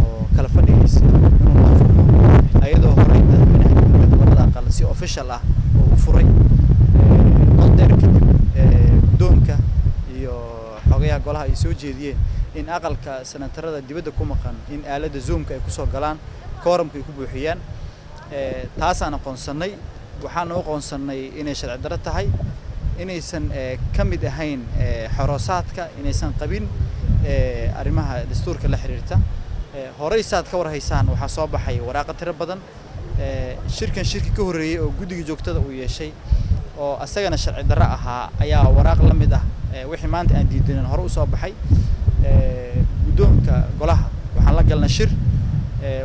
Oo kala fadhigiisa inuu noo furmo, ayadoo horey Madaxweynaha Jamhuuriyadda labada aqal si official ah oo u furay. Dood dheer kadib, guddoonka iyo xogayaha golaha ay soo jeediyeen in aqalka senatarada dibadda ku maqan in aaladda Zoomka ay kusoo galaan, quorumka ay ku buuxiyaan. Taasaan aqoonsannay. Waxaan u aqoonsannay inay sharci darro tahay, inaysan ka mid ahayn xeerhoosaadka, inaysan qabin arrimaha dastuurka la xiriirta. Horey saad ka war haysaan, waxaa soo baxay waraaqo tiro badan. Shirkan shirki ka horreeyey oo guddiga joogtada uu yeeshay oo asagana sharci darro ahaa ayaa waraaq la mid ah wixii maanta aan diidanen hore usoo baxay. Guddoonka golaha waxaan la galnay shir,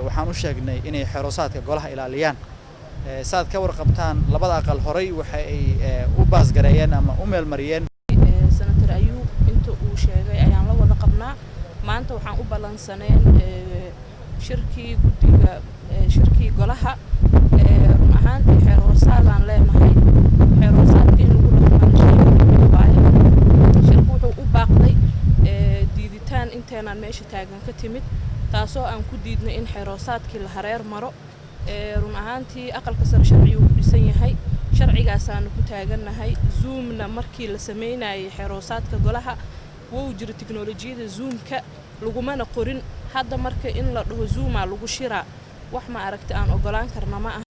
waxaan u sheegnay inay xeerhoosaadka golaha ilaaliyaan. Saad ka warqabtaan, labada aqal horey waxa ay u pass gareeyeen ama u meelmariyeen. Senator Ayuub inta uu sheegay ayaan la wada qabnaa. Maanta waxaan u ballansaneen shirkii guddiga, shirkii golaha. Run ahaantii xeer hoosaadaan leenahay, xeer hoosaadka in lagu dhaqmana shay muhiim waaye. Shirku wuxuu u baaqday diiditaan inteenaan meesha taagan ka timid, taasoo aan ku diidnay in xeer hoosaadkii la hareer maro. Run ahaantii aqalka sare sharciguu ku dhisan yahay, sharcigaasaanu ku taagannahay. Zoomna markii la sameynayay xeer hoosaadka golaha wou jiro tiknolojiyada Zoomka, lagumana qorin. Hadda marka in la dhaho Zoomaa lagu shiraa, wax ma aragti aan ogolaan karna ma aha.